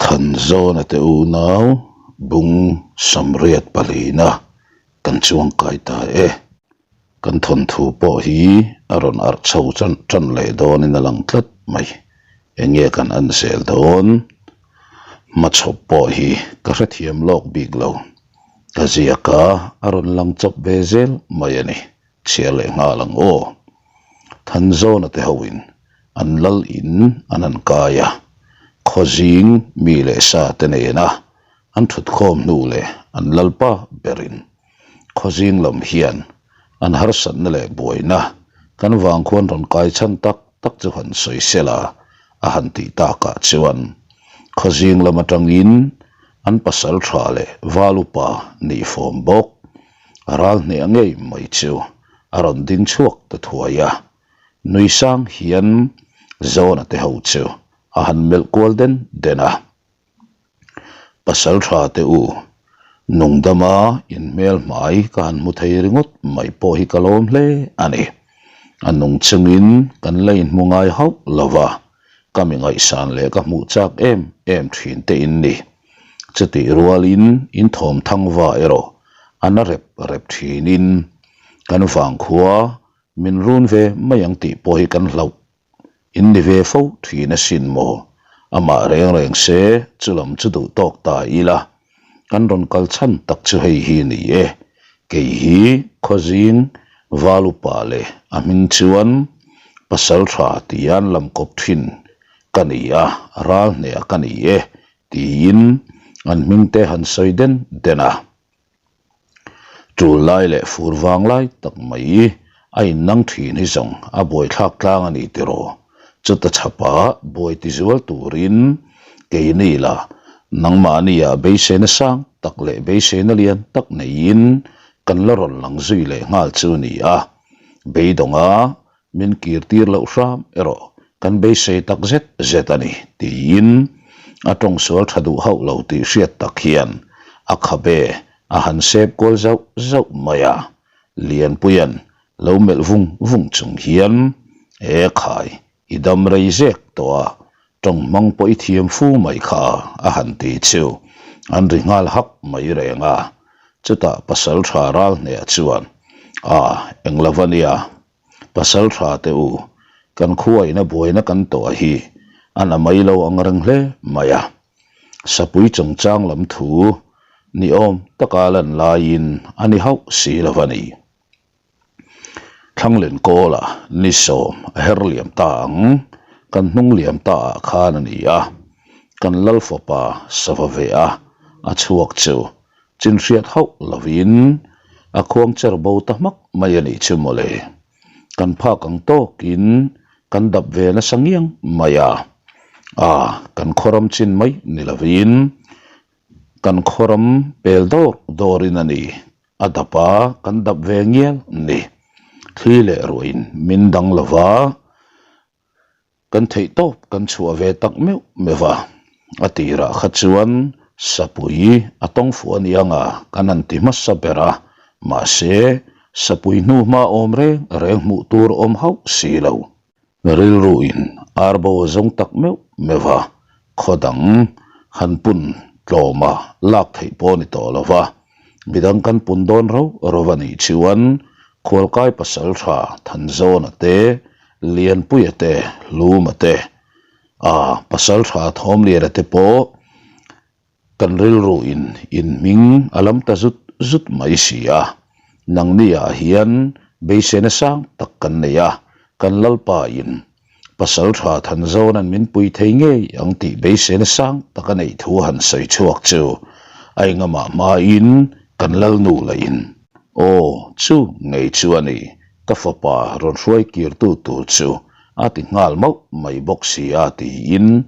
Thanzawna te unau bung samriat palina kan chuangkai ta e. Kan thawnthu pawh hi a rawn arh chho tan tan leh dawnin a lang tlat mai. Eng nge kan en zel dawn? Hmachhawp pawh hi ka hrethiam lawk bik lo. Ka ziak a, a rawn lang chawp ve zel mai a ni. Chhiar leh nghal ang aw. Thanzawna te hoin an lal in an han kai a, khawzing mi leh sa te nena an thutkhawm hnu leh an lalpa berin khawzing lam hian an harsatna leh buaina kan vang khuan rawn kai chhan tak tak chu han sawi sela a han tih takah chuan khawzing lam atangin an pasal tha leh val upa nih fawm bawk Ral hneh ngei mai chu a rawn ding chhuak ta thuai a, nui sang hian Zawna te ho chu a han melh kual den den a. Pasal tha te u, nungdama in hmel hmai ka han hmu thei ringawt mai pawh hi ka lawm hle a ni. A nung chungin kan la inhmu ngai hauh lo va, ka mi ngaihsan leh ka hmuh chak em em thin te in ni. Chutih rualin in thawm thangva erawh a na rep rep thinin kan vangkhua min run ve mai ang tih pawh hi kan hlauh in ni ve fo thin asin maw? Amah reng reng se chulam chu duh tawk ta ila kan rawn kal chhan tak chu hei hi ni e, kei hi khawzing valupa leh a hming chuan pasal tha tian lam kawp thin ka ni a, ral hneh ka ni e tiin an hming te han sawi den den a. Tul lai leh fur vang lai tak mai a innang thin hi zawng a buaithlak tlang a ni tiraw? Chuta chhapa buai tizual turin keini la nangmahnia beiseina sang tak leh beiseina lian tak neiin kan la rawn lang zui leh nghal chu a ni a, beidawnga Min kir tir loh hram erawh kan beisei tak zet zet a ni, tiin a tawng sual tha duh hauh lo tih hriat tak hian a khabe a han sep kual zauh zauh mai a. Lianpuia'n lo melh vung vung chung hian, E khai, i dam rei zek tawh a, tawng hmang pawh i thiam fu mai kha a han ti chu an ri nghal hak mai reng a. Chutah pasal tha ral hneh chuan, A, englo a nia, Pasal tha teh u, kan khuaina buaina kan tawh hi a na mai lo ang reng hle mai a. Sapui chungchang lam thu ni awm taka lan laiin a ni hauh si lo a ni. Thlanglen kawla ni sawm a her liam ta ang, kan hnung liam ta ah khan a ni a. Kan Lalfapa sava ve a, a chhuak chu Chin hriat hauh lovin a khuang cher bo ta hmak mai a nih chu mawle. Kan phak ang tawkin kan dap ve nasa ngiang mai a. A, kan khawram chin mai ni lovin kan khawram pel dawr dawrin a ni. A dap a, kan dap ve ngial ni. Thli leh ruahin min dang lova. Kan theih tawp kan chhuah ve tak meuh meuh a, a tirah kha chuan sapui a tawng fuh a nia nga kan han ti hmasa ber a, mahse sapui hnu hma awm reng reng hmuh tur awm hauh si lo. Rilruin arbo a zawng tak meuh meuh a, khaw dang han pun tlawma lak theih pawh a ni tawh lo va, midang kan pun dawn rauh rauh a nih chuan khualkai pasal tha Thanzawna te Lianpuia te, Luma te, a pasal tha Thawmliana te pawh kan rilru in in hming a lam ta zut zut mai si a. Nangni ah hian beiseina sang tak kan nei a, kan Lalpa in pasal tha Thanzawna'n min pui thei ngei ang tih beiseina sang tak a neih thu han sawi chhuak chu a engamah hmain kan Lalnu lah in aw chu ngei chu a ni. Ka fapa rawn hruai kirtu tur chu a ti nghal mauh mai bawk si a tiin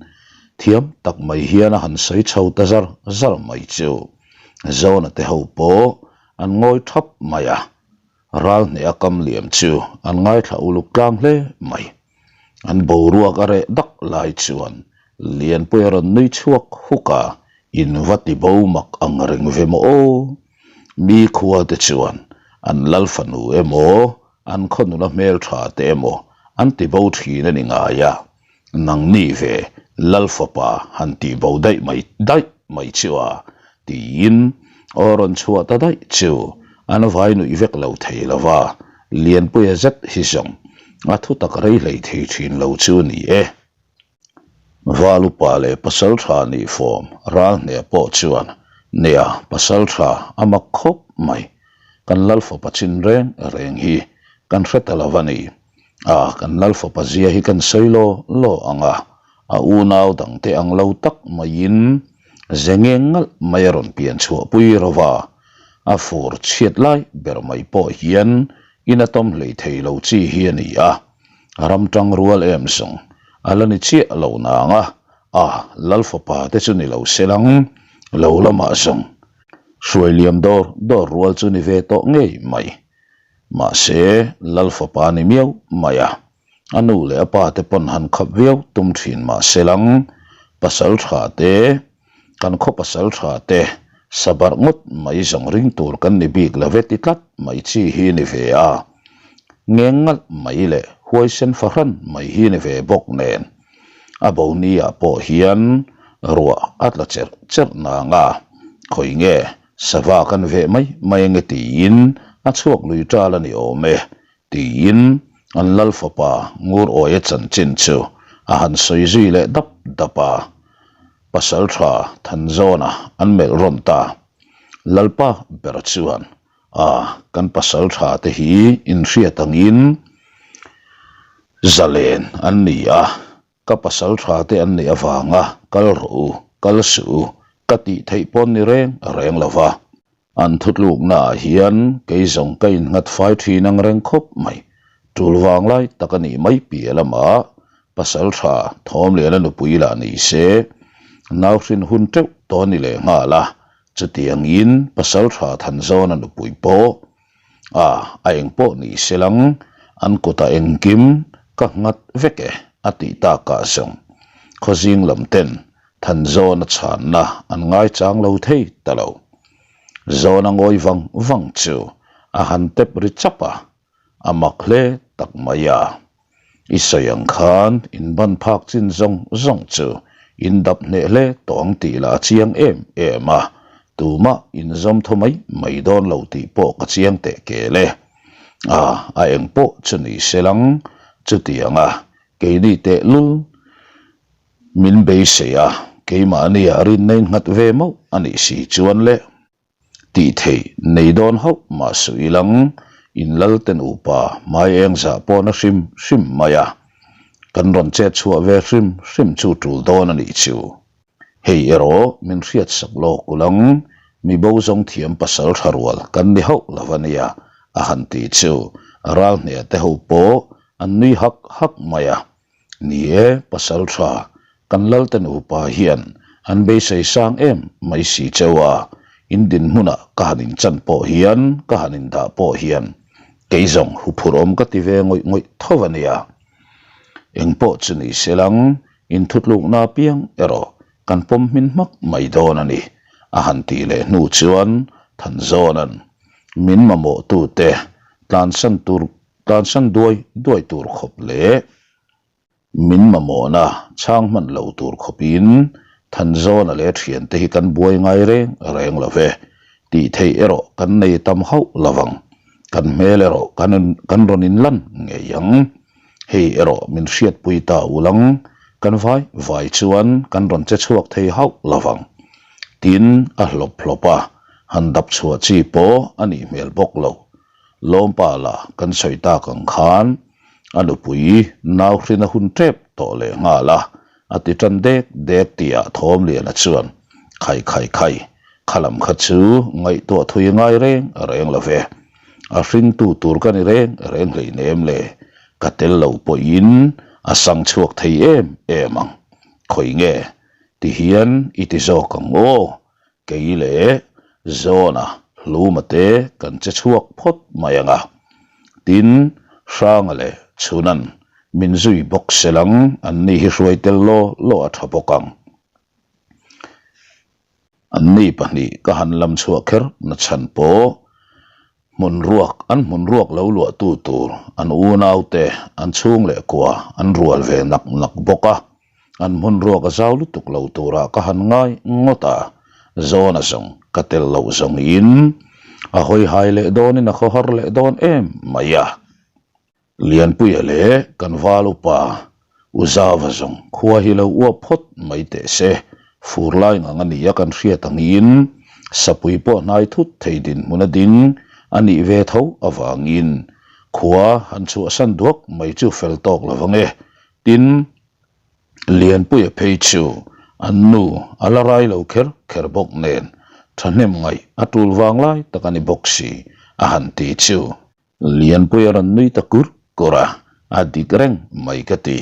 thiam tak mai hian a han sawi chho ta zar zar mai chu. Zona te ho pawh an ngawi thap mai a, ral hneh a kam liam chu an ngaithla uluk tlang hle mai. An boruak a reh dak lai chuan Lianpuia rawn nui chhuak huk a, in va ti bo mak ang reng ve maw aw? Mi khua te chuan an lal fanu emaw, an khaw nula hmeltha te emaw an ti bo thin a ni ngai a. Nangni ve Lal fapa han tih bo daih mai daih mai chu a, tiin aw rawn chhuah ta daih chu an vai nuih vek lo thei lo va, Lianpuia zet hi zawng a thutak rei hlei thei thin lo chu ni e. Val upa leh pasal tha nih fawm ral hneh pawh chuan nia pasal tha a mak khawp mai. Kan lal fapa chin reng reng hi kan hre ta lo a ni. A, kan lal fapa zia hi kan sawi law law ang a, a unau dangte ang lo tak maiin ze ngeng ngalh mai a rawn pian chhuah pui ro va. A fur chhiat lai ber mai pawh hian in a tawm hlei thei lo chi hi a ni a. Ram tang rual em zawng a la ni chiah lo nang a, a lal fapa te chu ni lo se lang lo lamah zawng hruai liam dawr dawr rual chu ni ve tawh ngei mai. Mahse lal fapa ni miau mai a, a nu leh a pa te pawn han khap viau tum thin mah se lang pasal tha te kan khaw pasal tha te sabarh ngawt mai zawng ring tur kan ni bik lo ve ti tlat mai chi hi ni ve a, ngeng ngalh mai leh huaisen fahran mai hi ni ve bawk nen a bo ni ah pawh hian ruah a tla cherh cherh nang a, khawi nge sava kan veh mai mai ange tiin a chhuak lui tal a ni awm e Tiin an lal fapa Ngur Awia chanchin chu a han sawi zui leh dap dap a. Pasaltha Thanzawna an melh rawn ta. Lalpa ber chuan, A, kan pasaltha te hi inhriat angin zalen an ni a, ka pasaltha te an nih avanga kal rawh u, kal suh u, ka tih theih pawn ni reng reng lo va. An thutluknaah hian kei zawng ka innghat fai thin ang reng khawp mai. Tul vang lai tak a nih mai piah lamah pasal tha Thawmliana nupui lah ni se, nau hrin hun teuh tawh a ni leh nghal a, chutiangin pasal tha Thanzawna nupui pawh a, a eng pawh ni se lang, an kutah engkim ka nghat vek e a tih takah zawng khawzing lam ten Thanzawna chhanna an ngaichang lo thei ta lo. Zawna ngawi vang vang chu a han tep ri chap a, a mak hle tak mai a. I sawi ang khan in ban phak chin zawng zawng chu in dap hneh hle tawh ang tih lah a chiang em em a, tumah in zawm thaw mai mai dawn lo tih pawh ka chiang teh kel e. A, a eng pawh chu ni se lang, chutiang a, keini teh lul Min beisei a, keimahnia rinna in nghat ve mauh a nih si chuan le. Tih theih nei dawn hauh mah suh ilang, in lal te nupa hmai eng zah pawhna hrim hrim mai a, kan rawn chet chhuah ve hrim hrim chu tul dawn a nih chu. Hei erawh min hriat sak lawk ulang, mi bo zawng thiam pasal tha rual kan ni hauh lo a nia, a han ti chu ral hne te ho pawh an nui hak hak mai a. Ni e, pasal tha, kan Lalte nupa hian an beisei sang em mai si cheu a, in dinhmuna ka han inchan pawh hian, ka han indah pawh hian kei zawng huphurhawm ka ti ve ngawih ngawih tho a nia. Engpawh chu ni se lang, inthutlukna apiang erawh kan pawm hmin hmak mai dawn a ni, a han tih leh hnu chuan Thanzawna'n min mamawhtute tlansan tur Tlansan duai duai tur khawp leh min mamawhna chhang hman lo tur khawpin Thanzawna leh thiante hi kan buai ngai reng reng lo ve. Tih theih erawh kan nei tam hauh lo vang. Kan hmel erawh kan kan rawn inlan ngei ang. Hei erawh min hriatpui ta ulang kan vai vai chuan kan rawn che chhuak thei hauh lo vang. Tin, a hlawp hlawp a, han dap chhuah chi pawh a nih hmel bawk lo. Lawmpa la kan sawi tak ang khan a nupui nau hrin a hun tep tawh leh nghal a, a ti tan dek dek tihah Thawmliana chuan Khai khai khai, khalam kha chu ngaihtuah thui ngai reng reng lo ve. A hringtu tur ka ni reng reng hleinem le, ka tel lo pawhin a sang chhuak thei em em ang. Khawi nge tihian i ti zawk ang aw, Kei leh Zawna hluma te kan che chhuak phawt mai ang a, tin, Hranga leh Chhunan min zui bawk se lang an ni hi hruai tel law law a tha bawk ang. An ni pahnih ka han lam chhuah kher na chhan pawh. Hmun ruak, an hmun ruak lo luahtu tur an unaute an chhung leh kua an rual ve nak nak bawk a. An hmun ruak a zau lutuk lo turah ka han ngai ngawt a, Zawna zawng ka tel loh zawngin a hawi hai leh dawnin a khawhar leh dawn em mai a. Lianpuia leh kan val upa U Zava zawng khua hi lo uap phawt mai teh se, fur lai ngang a ni a kan hriat angin sapui pawh hnai thut thei dinhmun a ding a nih ve tho avangin khua han chhuahsan duak mai chu fel tawk lo vang e. Tin, Lianpuia phei chu an nu a la rai lo kher kher bawk nen thahnem ngaih a tul vang lai tak a ni bawk si a han ti chu. Lianpuia rawn nui ta kur kur a, a dik reng mai ka ti.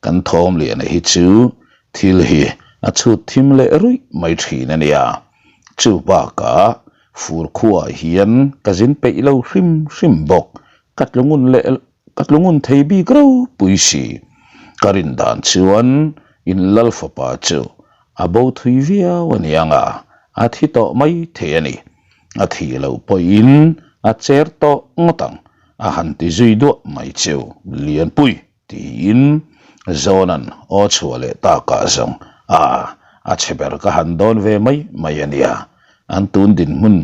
Kan thawm liana hi chu thil hi a chhut thim leh ruih mai thin a nia. Chu bakah fur khuaah hian ka zin peih lo hrim hrim bawk. Ka tlungun leh ka tlungun thei bik ropui si. Ka rin dan chuan in lal fapa chu a bo thui viau a niang a, a thi tawh mai thei a ni. A thih loh pawhin a cher tawh ngawt ang, a han ti zui duah mai chu Lianpui tiin Zawna'n aw chhuah leh takah zawng a a chhe ber ka han dawn ve mai mai a nia. An tun dinhmun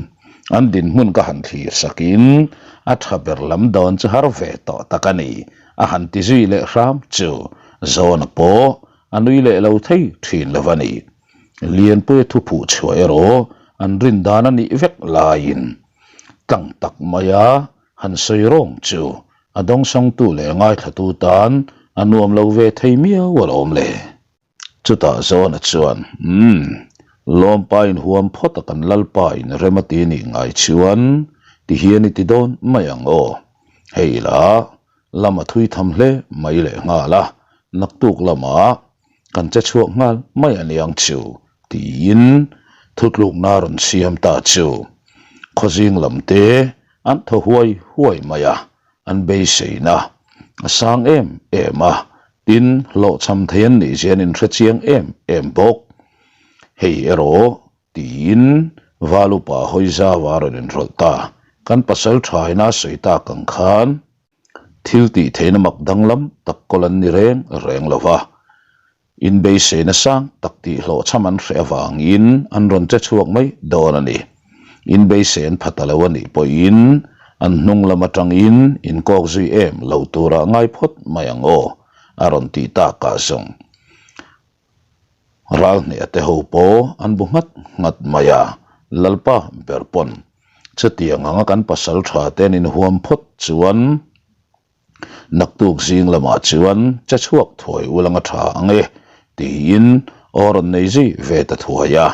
an dinhmun ka han thlir sakin a tha ber lam dawn chu har ve tawh tak a ni, a han ti zui leh hram chu Zawna pawh a nui leh lo thei thin lo a ni. Lianpuia thu phuh chhuah erawh an rin dan a nih vek laiin tlang tak maia han sawi rawng chu a dawngsawngtu leh ngaithlatu tan a nuam lo ve thei miau alawm le. Chutah Zawna chuan, Umm, Lawmpa inhuam phawt a kan Lalpa in rem a ti nih ngai chuan ti hian i ti dawn mai ang aw. Hei la, lam a thui tham hle mai leh nghal a, naktuk lamah kan che chhuak nghal mai a niang chu tiin thutlukna rawn siam ta chu khawzing lam te an thaw huai huai mai a, an beiseina a sang em em a, tin hlawhchham thei an nih zia an inhre chiang em em bawk. Hei erawh tiin val upa hawi zau a rawn inrawlh ta, kan pasal thaina a sawi tak ang khan Thil tih theihna mak danglam tak kawl an ni reng reng lo va, inbeiseina sang tak tih hlawhchham an hreh avangin an rawn che chhuak mai dawn a ni. Inbeisei an pha ta lo a nih pawhin an hnung lam atangin inkawk zui em lo turah ngai phawt mai ang aw, a rawn tih takah zawng. Ral hneh te ho pawh an bu nghat nghat mai a, Lalpa ber pawn chutiang anga kan pasal tha te an inhuam phawt chuan naktuk zing lamah chuan che chhuak thuai ulanga tha ang e tiin aw rawn nei zui ve ta thuai a.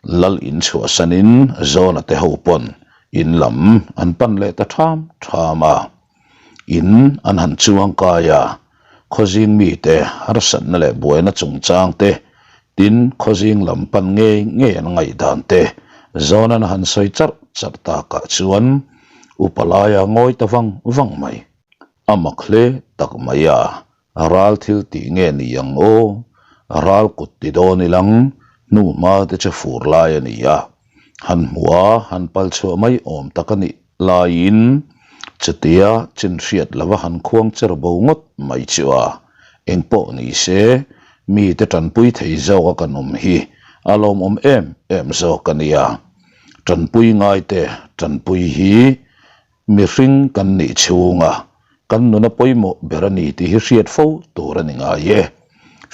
Lal in chhuahsanin Zawna te ho pawn in lam an pan leh ta ṭham ṭham a. In an han chuang kai a, khawzing mite harsatna leh buaina chungchang te, tin khawzing lam pan ngei ngei an ngaihdan te zawnan a han sawi charh charh takah chuan upa laia ngawi ta vang vang mai. A mak hle tak mai a, ral thil tih nge ni ang aw, ral kut ti dawn ilang hnu hma te chu fur lai a ni a, han hmuh a han pal chhuah mai awm tak a nih. Laiin chutia chin hriat lova han khuang cher bo ngawt mai chu a, engpawh ni se mite tanpui thei zawka kan awm hi a lawmawm em em zawk a nia. Tanpui ngaite tanpui hi mihring kan nih chhunga kan nuna pawimawh ber a ni tih hi hriat fo tur a ni ngai e.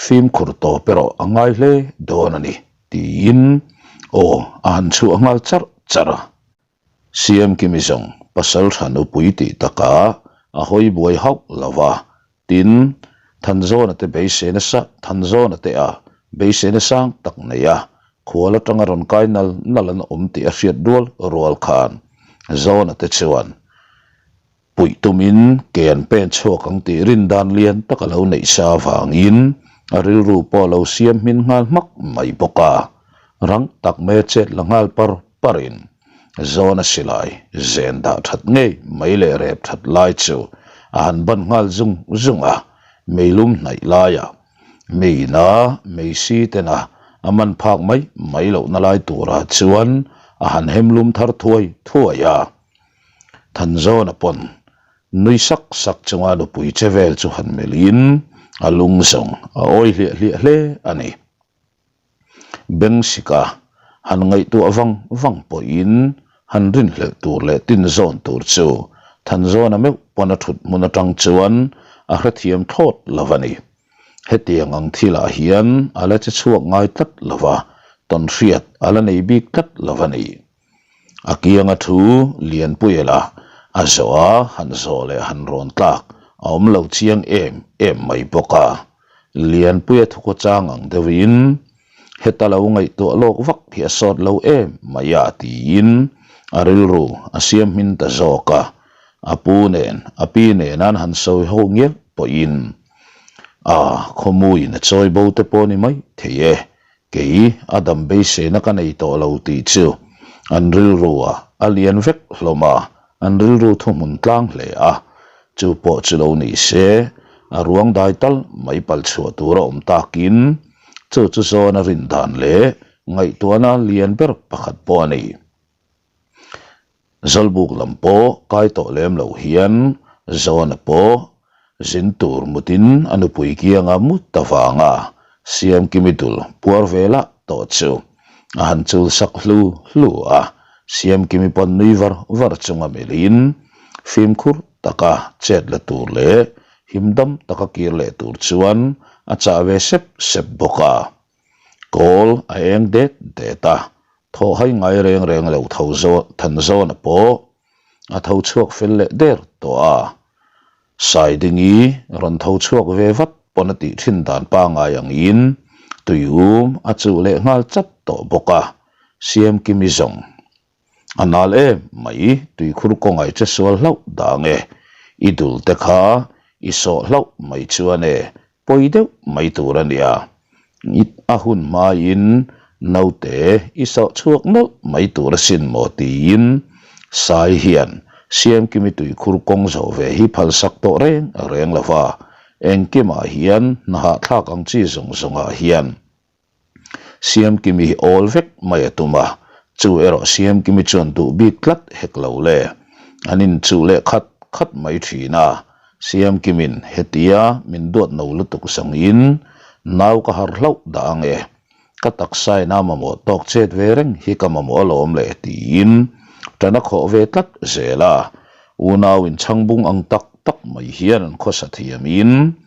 Fimkhur tawp erawh a ngai hle dawn a ni tiin aw a han chhuah nghal charh charh a. Siamkimi zawng pasal tha nupui tih takah a hawi buai hauh lo va, tin, Thanzawna te beiseina sa Thanzawna te a beiseina sang tak nei a, khual atanga rawn kai nal nal an awm tih a hriat rual rual khan Zawna te chuan Puih tumin ke an pen chhuak ang tih rin dan lian tak a lo neih sa avangin a rilru pawh a lo siam hmin nghal hmak mai bawk a. Rang tak mai a chet la nghal par parin Zawna silai zen dah that ngei mai leh rep that lai chu a han ban nghal zung zung a, meilum hnaih laiah meina meisi tena a man phak mai mai lohna lai turah chuan a han hem lum thar thuai thuai a. Thanzawna pawn nui sak sak chunga nupui che vel chu han melhin a lung zawng a awi hliah hliah hle a ni. Bengsika han ngaihtuah vang vang pawhin han rinhlelh tur leh tin zawn tur chu Thanzawna meuh pawn a thut hmun atang chuan a hrethiam thlawt lo a ni. Hetiang ang thilah hian a la che chhuak ngai tlat lo va, tawnhriat a la nei bik tlat lo a ni. A kianga thu Lianpuia lah a zawh a, han zawh leh han rawn tlak a awm lo chiang em em mai bawk a. Lianpuia thukaw chang ang deuhin, Heta lo ngaihtuah lawk vak hi a sawt lo em mai a tiin a rilru a siam hmin ta zawk a. A pu nen, a pi nen an han sawi ho ngial pawhin, A, khawmuiin a chawi bo te pawh ni mai thei e, Kei a dam beiseina ka nei tawh lo tih chu an rilru ah a lian vek hlawm a, an rilru thuhmun tlang hle a. Chu pawh chu lo ni se, a ruang dai tal mai pal chhuah tur a awm takin chu chu zawn a rin dan leh ngaihtuahna lian ber pakhat pawh a ni. Zawlbuk lam pawh kai tawh lem lo hian Zawna pawh zin tur mutin a nupui kianga mut ta vanga Siamkimi dul puar ve lah tawh chu a han chul sak hlu hlu a, Siamkimi pawn nui var var chunga melhin fimkhur taka chet la tur leh himdam taka kir leh tur chuan a chah ve sep sep bawk a. Kawl a eng det det a, Thaw hai ngai reng reng lo tho zawn than zawna pawh a tho chhuak fel leh der tawh a. Saidingi rawn tho chhuak ve vat pawn a tih thin dan pangai angin tui um a chuh leh nghal chat tawh bawk a, Siamkimi zawng a nal em mai tuikhur kawngai che sual hlauh dang e, i dul te kha i sawh hlauh mai chuan e Pawi deuh mai tur a nia. I a hun hmaiin naute i sawh chhuak nawlh mai tur asin maw tiin Sai hian Siamkimi tuikhur kawng zawh ve hi phalsak tawh reng reng lo va, engkimah hian hna hahthlak ang chi zawng zawngah hian Siamkimi hi awl vek mai a tum a, chu erawh Siamkimi chuan duh bik tlat hek lo le. An inchuh leh khat khat mai thin a, Siamkimin hetia min duat no lutuk zawngin nau ka har hlauh dah ang e, ka taksain a mamawh tawk chet ve reng hi ka mamawh alawm le tiin ṭan a khawh ve tlat zel a, unau inchhangbung ang tak tak mai hian an khawsa thiamin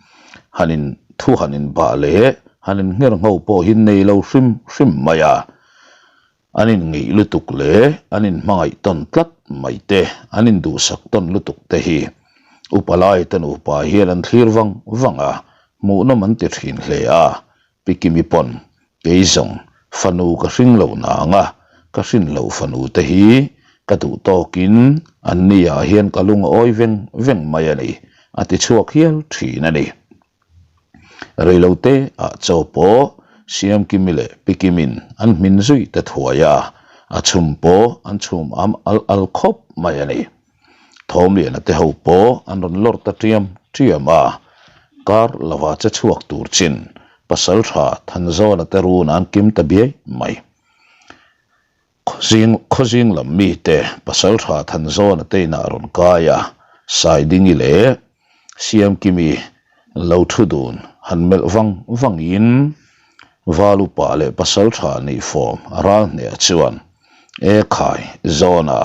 han in thu han in bah leh han in ngher ngho pawh hi nei lo hrim hrim mai a, an in ngeih lutuk leh an in hmangaih tawn tlat mai te, an in duhsak tawn lutuk te hi upa lai te nupa hian an thlir vang vang a, hmuhnawm an ti thin hle a, Pi Kimi pawn kei zawng fanu ka hring lo nang a, ka hrin loh fanu te hi ka duh tawkin an ni ah hian ka lung a awi veng veng mai a ni, a ti chhuak hial thin a ni. Reilote ah chaw pawh Siamkimi leh Pi Kimin an hmin zui ta thuai a, a chhum pawh an chhum am al al khawp mai a ni. Thawmliana te ho pawh an rawn lawr ta ṭiam ṭiam a, kar lova che chhuak tur chin pasalṭha Thanzawna te run an kim ta biai mai. Khawzing khawzing lam mite pasalṭha Thanzawna te inah rawn kai a, Saidingi leh Siamkimi lo ṭhu dun han melh vang vangin Valupa leh pasalṭha nih fawm a ral hneh chuan E khai Zawna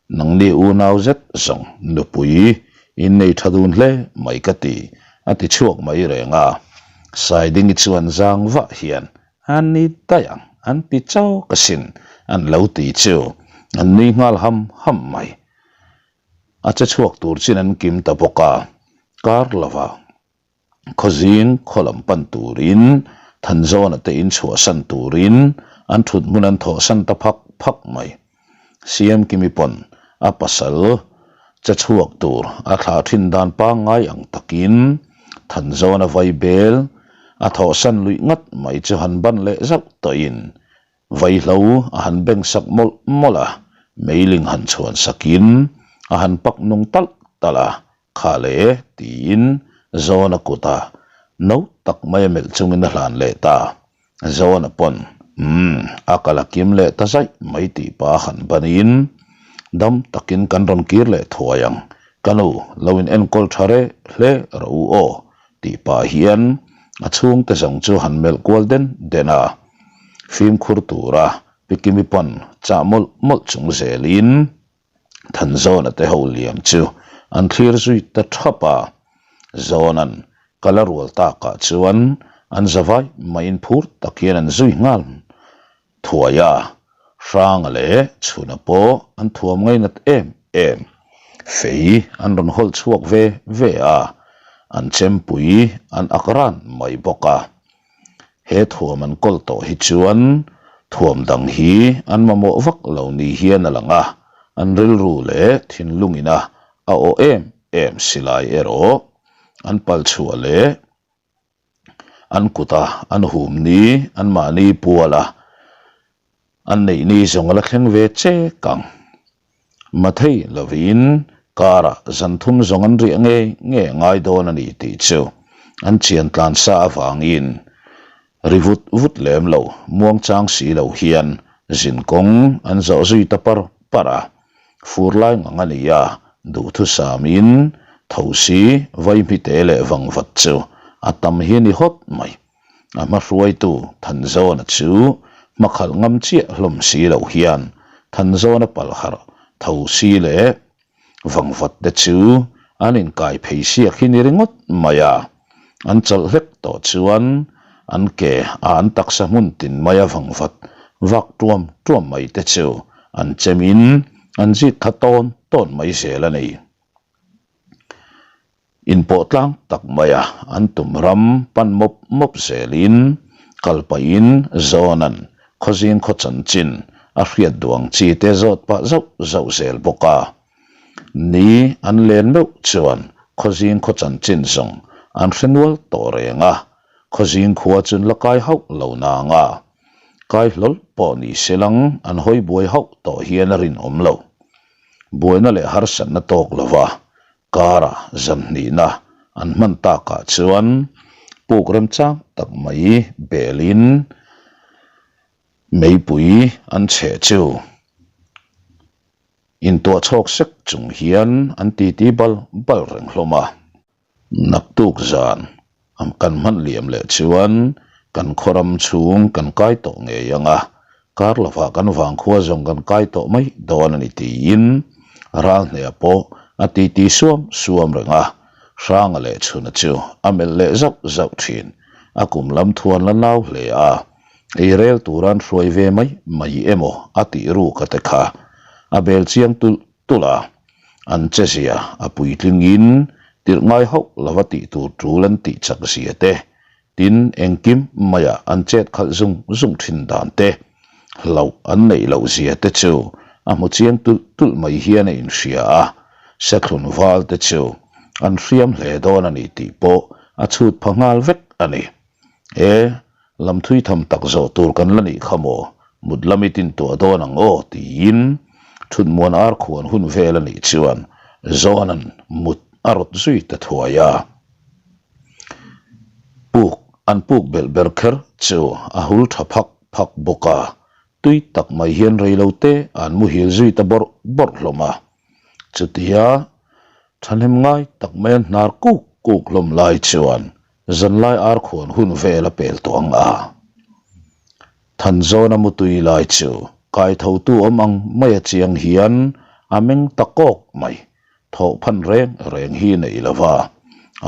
Nangni unau zet zawng nupui in nei tha dun hle mai ka ti, a ti chhuak mai reng a. Saidingi chuan zang vah hian an ni daih ang, an ti chawk asin, an lo ti chu an nui nghal ham ham mai. A che chhuak tur chin an kim ta bawk a, kar lovah Khawzing khaw lam pan turin Thanzawna te in chhuahsan turin an thut hmun an thawhsan ta phak phak mai. Siamkimi pawn a pasal che chhuak tur a thlah thin dan pangngai ang takin Thanzawna vaibel a thawhsan luih ngat mai chu han ban leh zauh tawhin Vaihlo a han beng sak mawlh mawlh a, meiling han chhuan sakin a han pak nung talh talh a, Kha le tiin Zawna kutah no tak mai a melh chungin a hlan leh ta. Zawna pawn, Umm, a kal a kim leh ta zaih mai tih pa a han banin. Dam takin kan rawn kir leh thuai ang. Ka nu, lo in enkawl tha reh hle rawh u aw, tih pah hian a chhungte zawng chu han melh kual den den a. Fimkhur tura Pikimi pawn chah mawlh mawlh chung zelin Thanzawna te ho liam chu an thlir zui ta thap a. Zawna'n kal a rual takah chuan an zavai maiin phur tak hian an zui nghal thuai a. Hranga leh Chhuna pawh an thuam ngainat em em. Fei an rawn hawlh chhuak ve ve a, an chempui an ak ran mai bawk a. He thuam an kawl tawh hi chuan thuam dang hi an mamawh vak lo ni hian a lang a, an rilru leh thinlungina a awh em em silai erawh an pal chhuah leh an kuta an hum ni anmahni puala An neih ni zawng a la thleng ve chek ang. Mathei lovin karah zan thum zawng an riah ngei ngei a ngai dawn a ni tih chu an chian tlan sa avangin ri vut vut lem lo, muangchang si lo hian zin kawng an zawh zui ta par par a. Fur lai ngang a ni a, duhthusamin thosi vaihmite leh vangvat chu a tam hi a ni hawt mai. A hma hruaitu Thanzawna chu hmakhalh ngam chiah hlawm si loh hian Thanzawna palharh tho si leh vangvat te chu an inkai phei siak hi ni ringawt mai a. An chawlh hlek tawh chuan an ke a an taksa hmun tin maia vangvat vak tuam tuam mai te chu an chemin an zit tha tawn tawn mai zel a ni. Inpawh tlang tak maia an tum ram pan mawp mawp zelin kal pahin Zawnan khawzing khaw chanchin a hriat duh ang chi te zawt pah zauh zauh zel bawk a. Ni an len meuh chuan khawzing khaw chanchin zawng an hre nual tawh reng a, khawzing khua chun la kai hauh lo nang a. Kai hlawl pawh ni se lang an hawi buai hauh tawh hian a rinawm lo. Buaina leh harsatna tawk lova Kara zanhnihna an hman takah chuan puk remchang tak mai belin meipui an chheh chu intuah chhawk sek chung hian an titi bal bal reng hlawm a. Naktuk zan kan hman liam leh chuan kan khawram chhung kan kai tawh ngei ang a, kar lovah kan vangkhua zawng kan kai tawh mai dawn a ni tiin Ralhnea pawh a titi suam suam reng a, Hranga leh Chhuna chu a melh leh zauh zauh thin. A kum lam thuan la nau hle a, ei rel tura an hruai ve mai mai emaw a tih ruk a te kha a bel chiang tulh tulh a. An che zia a puitlingin tirh ngai hauh lova tih tur tul an tih chak zia te, tin engkim maiah an chet khalh zung zung thin dan te, hlauh an neih loh zia te chu a hmu chiang tulh tulh mai hian a inhria a, Sethlun val te chu an hriam hle dawn a ni tih pawh a chhut pha nghal vek a ni. E, lam thui tham tak zawh tur kan la nih kha maw, mut lam i tin tuah dawn ang aw tiin thutmuan ar khuan hun vel a nih chuan Zawna'n mut a rawt zui ta thuai a. Puk an puk belh ber kher chu a hul tha phak phak bawk a, tui tak mai hian reilote an muhil zui ta bawrh bawrh hlawm a. Chutia thahnem ngai tak mai an hnar kuk kuk hlawm lai chuan Zanlai ar khuan hun vel a pel tawh ang a, Thanzawna mutui lai chu kaithotu awm ang mai a chiang hian a meng ta kawk mai. Thawh phan reng reng hi nei lo va,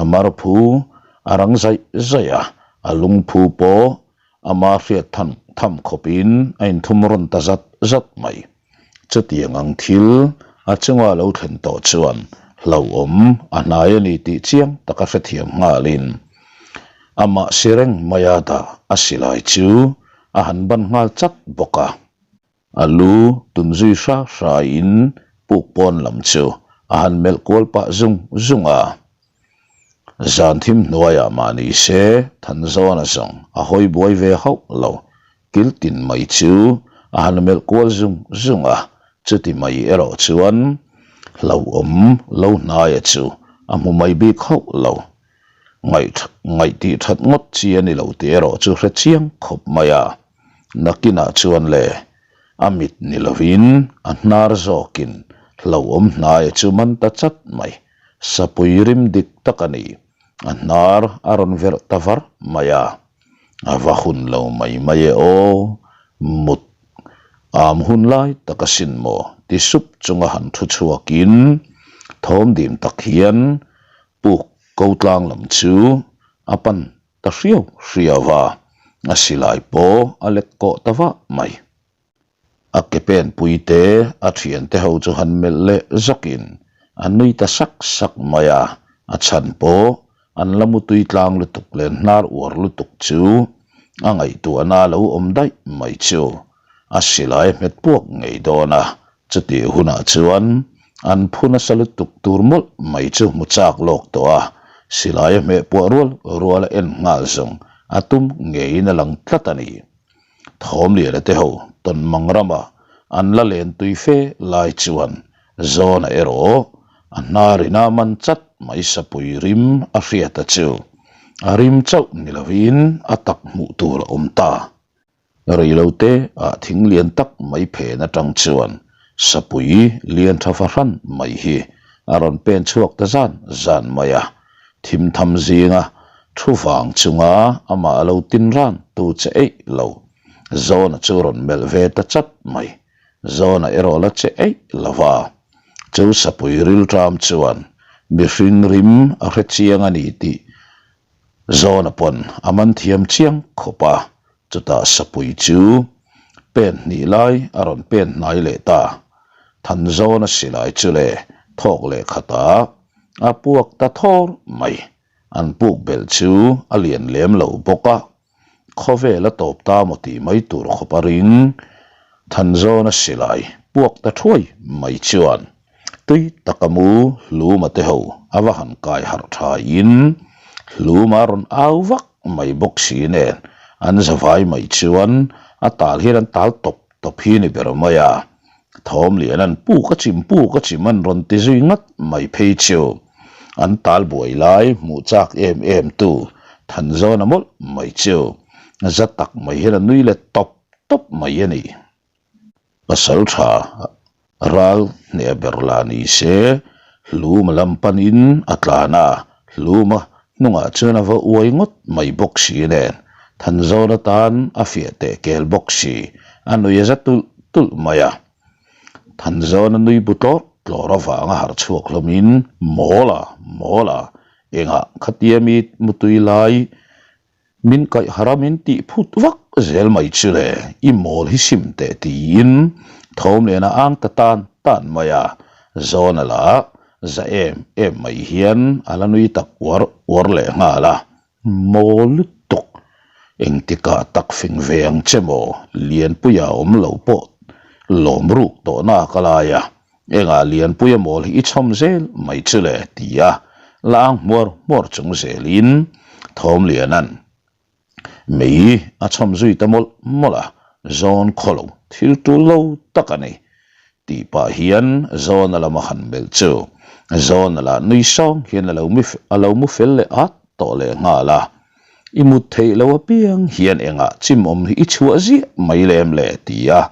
a mar phu a rang zaih zaih a, a lungphu pawh ama hriat than tham khawpin a inthum rawn ta zat zat mai. Chutiang ang thil a chunga lo thlen tawh chuan hlauhawm a hnai a ni tih chiang taka hrethiam nghalin amah si reng maia dah a silai chu a han ban nghal chat bawk a. A lu tun zui hra hrain puk pawn lam chu a han melh kual pah zung zung a. Zan thim hnuaiah mah ni se Thanzawna zawng a hawi buai ve hauh lo. Kil tin mai chu a han melh kual zung zung a, chuti mai erawh chuan hlauhawm lo hnaia chu a hmu mai bik hauh lo. Ngaih ngaih tih that ngawt chi a ni lo tih erawh chu hre chiang khawp mai a. Nakinah chuan le a mit ni lovin a hnar zawkin. Hlauhawm hnaia chu man ta chat mai. Sapui rim dik tak a ni. A hnar a rawn verh ta var mai a. A va hun lo mai mai e aw. Mut am hun lai tak asin maw ti sup chunga han thu chhuakin thawm dim tak hian puk ko tlang lam chu a pan ta hriau hriau a, a silai pawh a lek kawh ta vah mai. A ke pen pui te a thiante ho chu han melh leh zawkin a nui ta sak sak mai a, a chhan pawh an la mutui tlang lutuk leh hnar uar lutuk chu a ngaihtuahna a lo awm daih mai chu a silai a hmet puak ngei dawn a, chutih hunah chuan an phu nasa lutuk tur mawlh mai chu hmu chak lawk tawh a, silai a hmeh puah rual rual a en nghal zawng a tum ngeiin a lang tlat a ni. Thawmliana te ho Tawnmang rama an la len tui fe lai chuan Zawna erawh a hnar ina man chat mai sapui rim a hriat a chu a rim chauh ni lovin a tak hmuh tur a awm ta. Reilote ah thing lian tak mai phen atang chuan sapui lian tha fahran mai hi a rawn pen chhuak ta zan zan mai a. Thim tham zinga thu vang chunga amah a lo tin ran tu che eih lo. Zawna chu rawn melh ve ta chat mai. Zawna erawh la che eih lo va. Chu sapui rilṭam chuan mihring rim a hre chiang a ni tih Zawna pawn a man thiam chiang khawp a. Chutah sapui chu pen hnih lai a rawn pen hnai leh ta. Thanzawna silai chu le thawk leh khatah a puak ta thawr mai. An puk belh chu a lian lem lo bawk a, khawvel a tawp ta maw tih mai tur khawp a ring. Thanzawna silai puak ta thuai mai chuan tui taka mu hluma te ho a va han kai harh tha in hluma rawn au vak mai bawk si nen an zavai mai chuan a tal hian an tal tawp tawp hi ni ber mai a. Thawm lian an puk a chim puk a chim an rawn ti zui ngat mai phei chu an tal buai lai hmuh chak em em tu Thanzawna mawlh mai chu za tak mai hian a nui let tawp tawp mai a ni. Pasal tha ral hneh ber la ni se hluma lam panin a tlan a, hluma hnungah chuan a va uai ngawt mai bawk si nen Thanzawn atan a fiah teh kel bawk si, a nui a za tulh tulh mai a. Thanzawn a nui bu tlawr tlawr avanga harh chhuak hlawmin Mawl a, mawl a, engah khatia mi mutui lai Min kaih harh a min tih phut vak zel mai chu le, i mawl hi sim teh tiin thawm len a ang ta tan tan mai a, Zawna lah za em em mai hian a la nui tak uar uar leh nghal a, mawl lutuk engtikah tak fing ve ang che maw Lianpuia awm lo pawh lawm ruk tawh nak a lai a, Engah Lianpuia mawl hi i chhawm zel mai chu le? ti a lang hmuar hmuar chung zelin Thawmliana'n mei a chhawm zui ta mawlh mawlh a, zawn khaw lo thil tul lo tak a ni tih pah hian Zawna lama han melh chu Zawna lah nui sawng hian a lo mu fel leh at tawh leh nghal a. I mut theih loh apiang hian engah chimawm hi i chhuah ziah mai lem le? ti a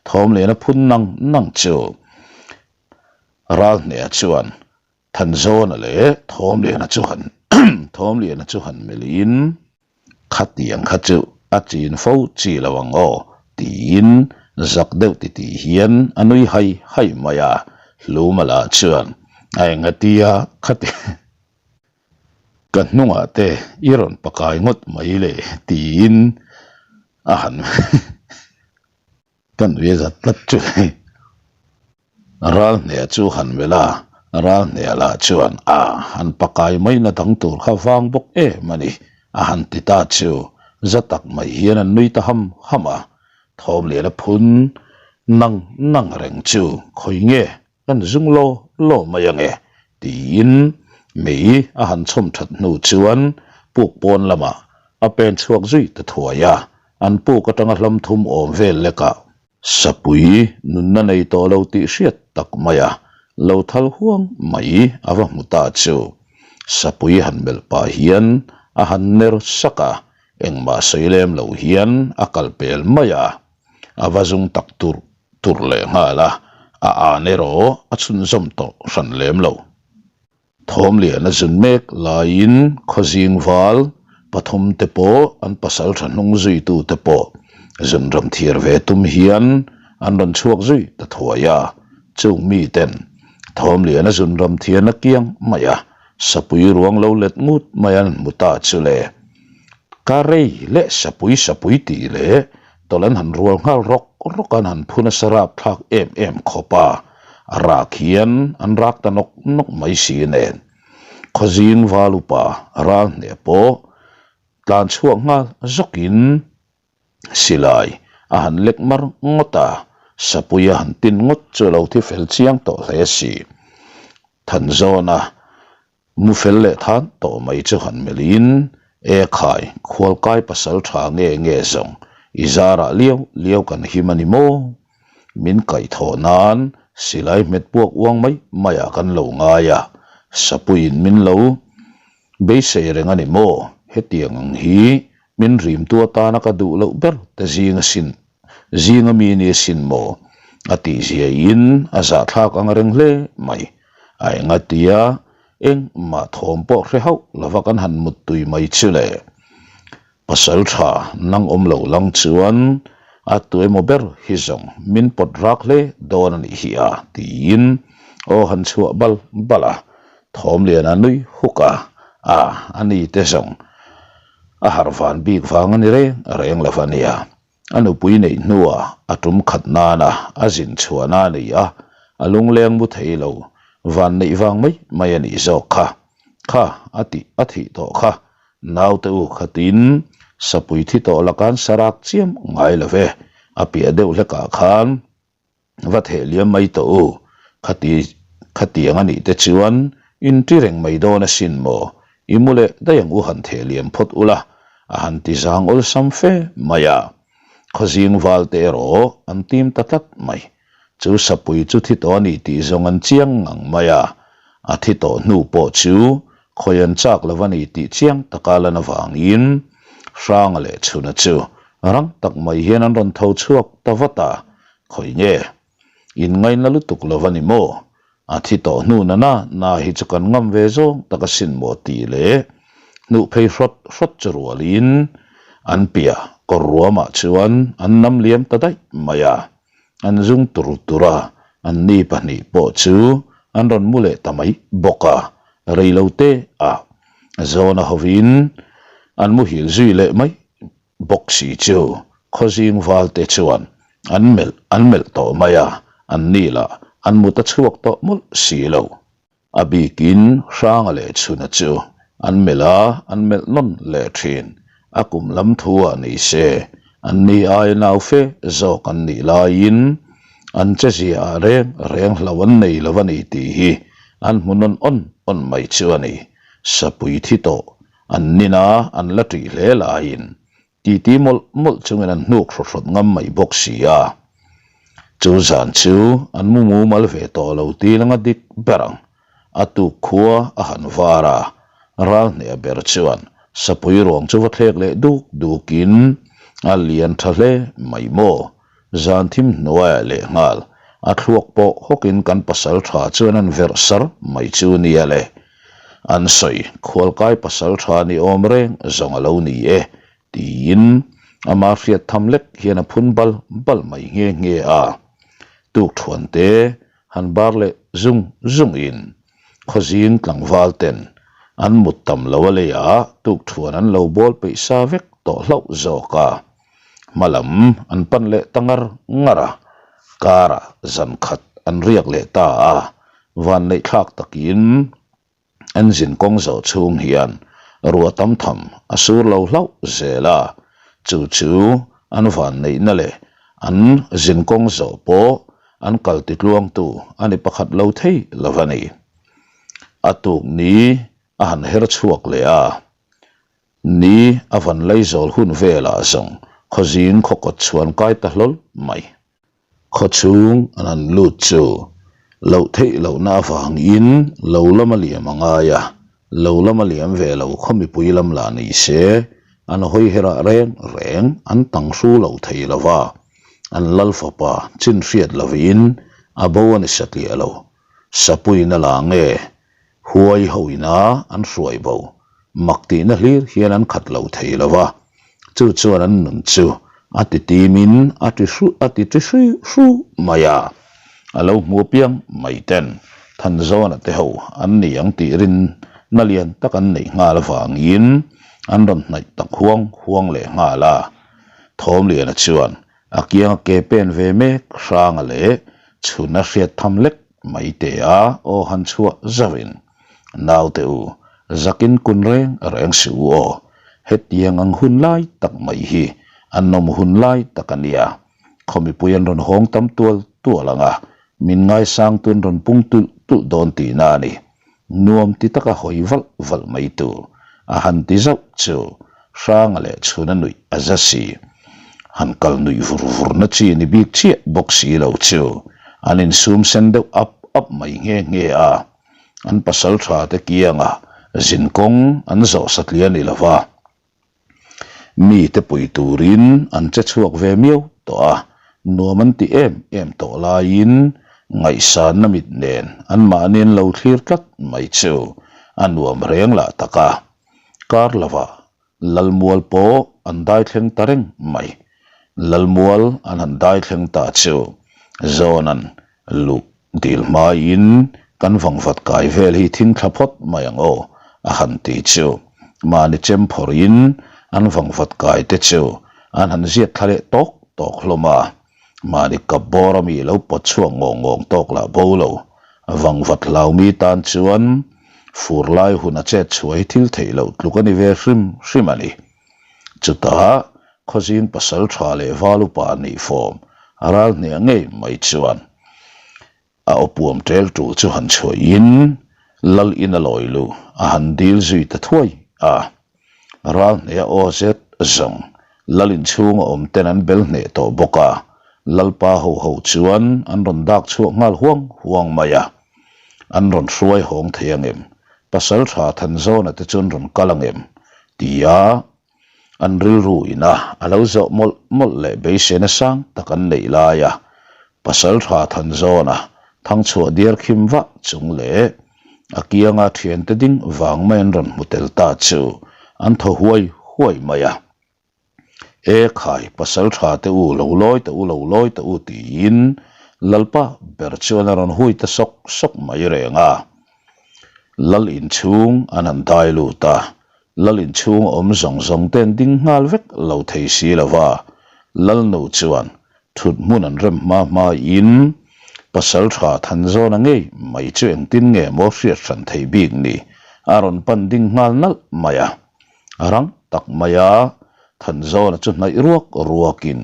Thawmliana phun nang nang chu Ralhnea chuan Thanzawna leh Thawmliana chu han Thawmliana chu han melhin Khatiang kha chu a chin fo chi lo ang aw tiin zak deuh titih hian a nui hai hai mai a, Hluma lah chuan a engatia khati Ka hnungah te i rawn pakai ngawt mai le tiin a han ka nui a zat tlat chu hei. Ral hne chu han melh a, ral hne lah chuan a han pakai mai na dang tur kha vang bawk em a ni a han ti ta chu za tak mai hian an nui ta ham ham a, Thawmliana phun nang nang reng chu khawi nge Kan zung law law mai ange, tiin mei a han chhawm that hnu chuan puk pawn lamah a pen chhuak zui ta thuai a, an puk atanga hlam thum awm vel lekah sapui nunna nei tawh lo tih hriat tak maia lo thal huang mai a va hmu ta chu sapui han melh pah hian a han ner sak a, engmah sawi lem lo hian a kal pel mai a, a va zung tak tur tur leh nghal a. A an erawh a chhunzawm tawh hran lem lo. Thawmlian a zun mek laiin khawzing val pathum te pawh an pasal tha hnung zuitu te pawh zun ram thiar ve tum hian an rawn chhuak zui ta thuai a. Chung miten Thawmlian a zun ram thiarna kiang mai a, sapui ruang lo let ngut mai an hmu ta chu le. Ka rei leh sapui sapui tih leh tawlh an han rual nghal rawk rawk a, an han phu nasa rap thlak em em khawp a, a rak hian an rak ta nawk nawk mai si nen. Khawzing val upa ral hneh pawh tlan chhuak nghal zawkin silai a han lek mar ngawt a, sapui a han tin ngawt chu a lo thi fel chiang tawh hle si. Thanzawna Mu fel leh than tawh mai chu han melhin, E khai, khualkai pasal tha nge nge zawng, i zarah liau liau kan him a ni maw? Min kaihthawh nan silai hmet puak uang mai maiah kan lo ngai a, Sapuiin min lo beisei reng a ni maw? Hetiang ang hi min rimtu atana ka duh loh ber te zing asin Zinga mi ni sin maw? A tih ziain a zahthlak ang reng hle mai. A enga tia engmah thawm pawh hre hauh lova kan han muttui mai chu le. Pasal tha nang awm lo lang chuan a tu emaw ber hi zawng min pawt rak hle dawn a nih hi a tiin aw han chhuah bal bal a. Thawm lian a nui huk a, a a ni te zawng A harh van bik vang a ni reng reng lo a nia. A nupui neih hnuah a tum khat nana a zin chhuahna a nei a, a lungleng mu thei lo van neih vang mai mai a nih zawk kha. Kha a tih a thih tawh kha. Naute u khatin sapui thi tawh laka'n sarak chiam ngai lo ve. A piah deuh hlekah khan Va theh liam mai tawh u, khati khatiang a nih te chuan in ṭi reng mai dawn asin maw, i mu leh daih ang u han theh liam phawt ula, a han ti zang awlsam fe mai a. Khawzing val te erawh an tim ta tlat mai. Chu sapui chu thi tawh a ni tih zawng an chiang ngang mai a, a thi tawh hnu pawh chu khawi an chak lo a ni tih chiang taka lan avangin Hranga leh Chhuna chu rang tak mai hian an rawn tho chhuak ta vat a, Khawi nge? In ngaina lutuk lo va ni maw? A thi tawh hnu na na na hi chu kan ngam ve zawng tak asin maw tih leh hnuh phei hrawt hrawt chu rualin an piah kawr ruamah chuan an nam liam ta daih mai a. An zung tur tur a, an ni pahnih pawh chu an rawn mu leh ta mai bawk a, rei lo te ah zawna hovin an muhil zui leh mai bawk si chu khawzing valte chuan an melh an melh tawh mai a, an ni lah an mut a chhuak tawh mawlh si lo. A bikin Hranga leh Chhuna chu an melh a, an melh nawn leh thin. A kum lam thu ah ni se, an ni aia nau fe zawk an nih laiin an che zia ah reng reng hlo an nei lo a ni tih hi an hmu nawn awn awn mai chu a ni. Sapui thi tawh An nina an la ṭih hle laiin titi mawlh mawlh chungin an hnuk hrawt hrawt ngam mai bawk si a. Chu zan chu an mu mumal ve tawh lo ti langa dik ber ang. A tuk khua a han var a, ral hneh ber chuan sapui ruang chu va thlek leh duk dukin a lian tha hle mai maw. Zan thim hnuaiah lehnghal a thluak pawh hawkin kan pasal tha chuan an verh sar mai chu nia le. An sawi, Khualkai pasal tha ni awm reng zawng a lo ni e, tiin ama hriat tham lek hian a phun bal bal mai nghe nghe a. Tukthuan te han bar leh zung zungin khawzing tlangval ten an mut tam lo a leiah tukthuan an lo bawl peih sa vek tawh hlauh zawk a. Hma lam an pan leh ta ngar ngar a, karah zan khat an riak leh ta a, vanneih thlak takin engine kawng zawh chhung hian ruah tam tham a sur lo hlauh zel a, chu chu an vanneihna leh an zin kawng zawh pawh an kal titluangtu a ni pakhat lo thei lo a ni. A tuk ni a han her chhuak leh a. Ni a van Laizawl hun velah zawng khawzing khawkawt chhuan kai ta hlawl mai. Khawchhung an han lut chu loh theih lohna avangin lo lama liam a ngai a, lo lama liam ve lo khaw mipui lam lah ni se an hawi herah reng reng an tang hru lo thei lo va, an lal fapa chin hriat lovin A bo a ni satliah lo. Sapuiin a la nge? Huai ho ina an hruai bo. Mak tihna hlir hian an khat lo thei lo va. Chu chuan an nun chu a ti timin a ti hru a ti ti hri hru mai a. A lo hmu apiang mai ten Thanzawna te ho an ni ang tih rinna lian tak an neih nghal avangin an rawn hnaih tak huang huang leh nghal a. Thawmliana chuan a kianga ke pen ve mek hranga leh chhun a hriat tham lek mai te a aw han chhuah zauhin, Naute u, zakin kun reng reng suh u aw, hetiang ang hun lai tak mai hi a nawm hun lai tak a nia, khaw mipui an rawn hawng tam tual tual ang a, min ngaisang tun rawn pung tulh tulh dawn tihna a ni. Nuam ti taka hawi valh valh mai tur a han ti zauh chu Hranga leh chhuna nuih a za si. Han kal nuih vur vur na chi ni bik chiah bawk si lo chu an insum sen deuh ap ap mai nghe nghe a. An pasal tha te kianga zin kawng an zawh satliah ni lova. Mite pui turin an che chhuak ve miau tawh a, nuam an ti em em tawh laiin ngaihsanna mit nen anmahni an lo thlir tlat mai chu a nuam reng lah tak a. Kar lovah Lalmual pawh an dai thleng ta reng mai. Lalmual an han dai thleng ta chu Zawna'n luh Dil hmaiin kan vangvat kai vel hi thing thla phawt mai ang aw, a han ti chu. Mahni chem phawrhin an vangvat kai te chu an han ziat thla leh tawk tawk hlawm a. Mahni kap bawr ami lo pawt chhuak ngawng ngawng tawk lah bo lo. Vangvat hlau mi tan chuan fur lai hun a chet chhuah hi thil theih loh tluk a ni ve hrim hrim a ni. Chutah Khawzing pasal tha leh val upa nih fawm a ral hniah ngei mai chuan a awpuam tel tul chu han chhuahin lal in a lawi lu a han dil zui ta thuai a. Ral hneha aw zet zawng lal inchhung a awm ten an bel hneh tawh bawk a, lalpa ho ho chuan an rawn dak chhuak nghal huang huang mai a. An rawn hruai hawng thei angem? Pasal tha Thanzawna te chu an rawn kal angem? Tia An rilru ina a lo zawh mawlh mawlh leh beiseina sang tak an neih laia pasal tha Thanzawna thangchhuah diar khim vah chung leh a kianga thiante ding vang mai an rawn hmu tel ta chu an thaw huai huai mai a. E khai, pasal tha te u, lo lawi teh u, lo lawi teh u tiin Lalpa ber chuan a rawn hui ta sawk sawk mai reng a. Lal inchhung an han dai lut a, Lal inchhung a awm zawng zawng te an ding nghal vek lo thei si lo va, Lalnu chuan thut hmun an rem hma hma in pasal tha Thanzawna ngei mai chu engtin nge maw hriat hran thei bik ni a rawn pan ding nghal nalh mai a. Rang tak mai a Thanzawna chu hnaih ruak ruak in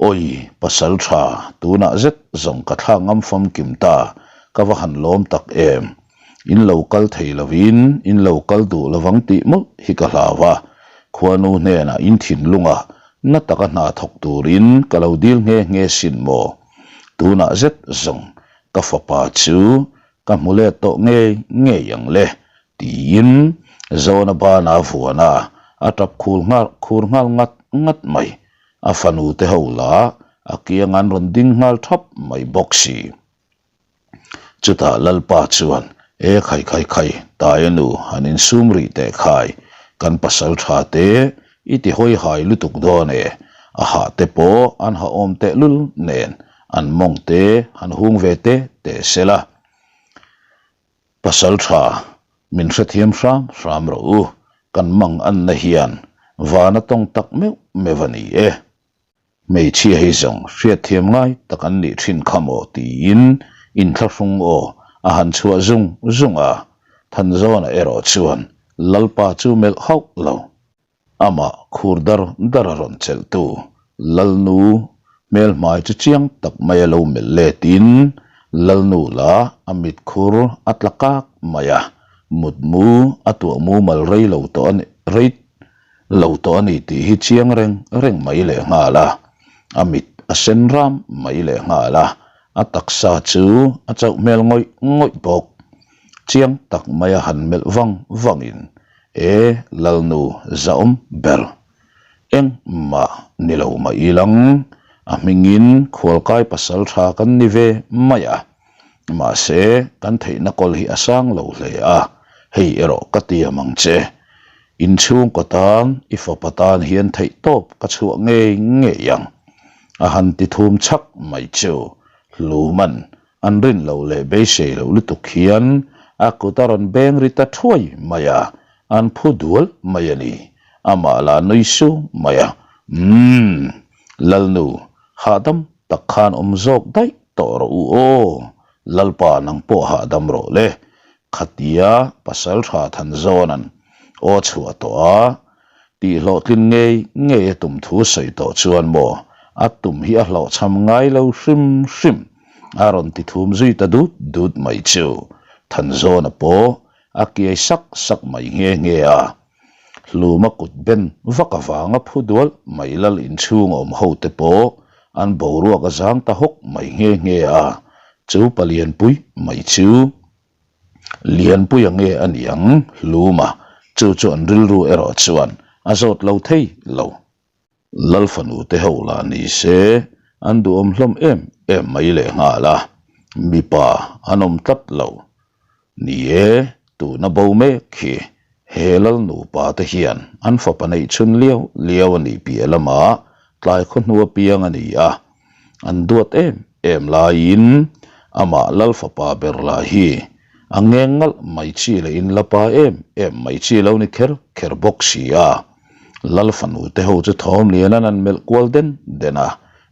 Awi, pasal tha, tunah zet zawng ka thlak ngam famkim ta, ka va han lawm tak em. In lo kal thei lovin in lo kal duh lovang tih mawlh hi ka hlau a, khuanu hnenah in thinlunga na taka hna thawk turin ka lo dil nghe nghe sin maw. Tunah zet zawng ka fapa chu ka hmu let tawh ngei ngei ang le, tiin Zawna bana vuan a, a tap khur nghal khur nghal ngat ngat mai. A fanu te ho lah a kiang an rawn ding nghal thap mai bawk si. Chutah Lalpa chuan, E khai khai khai, Taia nu, han insum rih teh khai, kan pasal tha te i ti hawi hai lutuk dawn e, a hah te pawh an ha awm teh lul nen an mawng te han hung ve te teh se la. Pasal tha, min hrethiam hram hram rawh u, kan mang anna hian vana tawng tak meuh meuh a ni e. Hmeichhia hi zawng hriatthiam ngai tak an nih thin kha maw tiin inthlahrung aw a han chhuah zung zung a, Thanzawna erawh chuan Lalpa chu melh hauh lo. Amah khur dar dar a rawn chelhtu Lalnu hmelhmai chu chiang tak mai a lo melh letin Lalnu la a mitkhur a tla kak mai a, mutmu a tuah mumal rei lo tawh a ni rei lo tawh a ni tih hi chiang reng reng mai leh nghal a, a mit a sen ram mai leh nghal a, a taksa chu a chauh hmel ngawih ngawih bawk. Chiang tak mai a han melh vang vangin E Lalnu zahawm ber, engmah ni lo mah ilang. A hmingin khualkai pasal tha kan ni ve mai a, mahse kan theihna kawl hi a sang lo hle a, hei erawh ka tiam ang che. Inchhungkaw tan i fapa tan hian theihtawp ka chhuah ngei ngei ang. A han ti thum chhak mai chu Hluman an rin loh leh beisei loh lutuk hian a kut a rawn beng ri ta thuai mai a, an phu dual mai a ni. Amah lah nui sung mai a, Umm, Lalnu, hahdam tak khan awm zawk daih tawh rawh u aw, Lalpa nang pawh hahdam rawh le, khatia pasal tha than zawnan aw chhuah tawh a, Tih hlawhtlin ngei ngei a tum thu sawi tawh chuan maw a tum hi a hlawhchham ngai lo hrim hrim a rawn ti thum zui ta dut dut mai chu Thanzawna pawh a kiai sak sak mai nghe nghe a. Hluma kut ben vak avanga phu dual mai lal inchhung awm ho te pawh an boruak a zang ta hawk mai nghe nghe a, chu palianpui mai chu. Lianpuia nge a ni ang Hluma chu chu an rilru erawh chuan a zawt lo thei lo. Lal fanu te ho lah ni se an duhawm hlawm em em mai leh nghal a, mipa an awm tlat lo. Ni e, tuna bo mek khi he lal nupa te hian an fapa neih chhun liau liau a nih piah lamah tlai khaw hnu apiang a ni a, An duat em em laiin amah Lal fapa ber lah hi a ngeng ngalh mai chi leh in la pa em em mai chi lo ni kher kher bawk si a. Lal fanu te ho chu thawm lian an an melh kual den den a,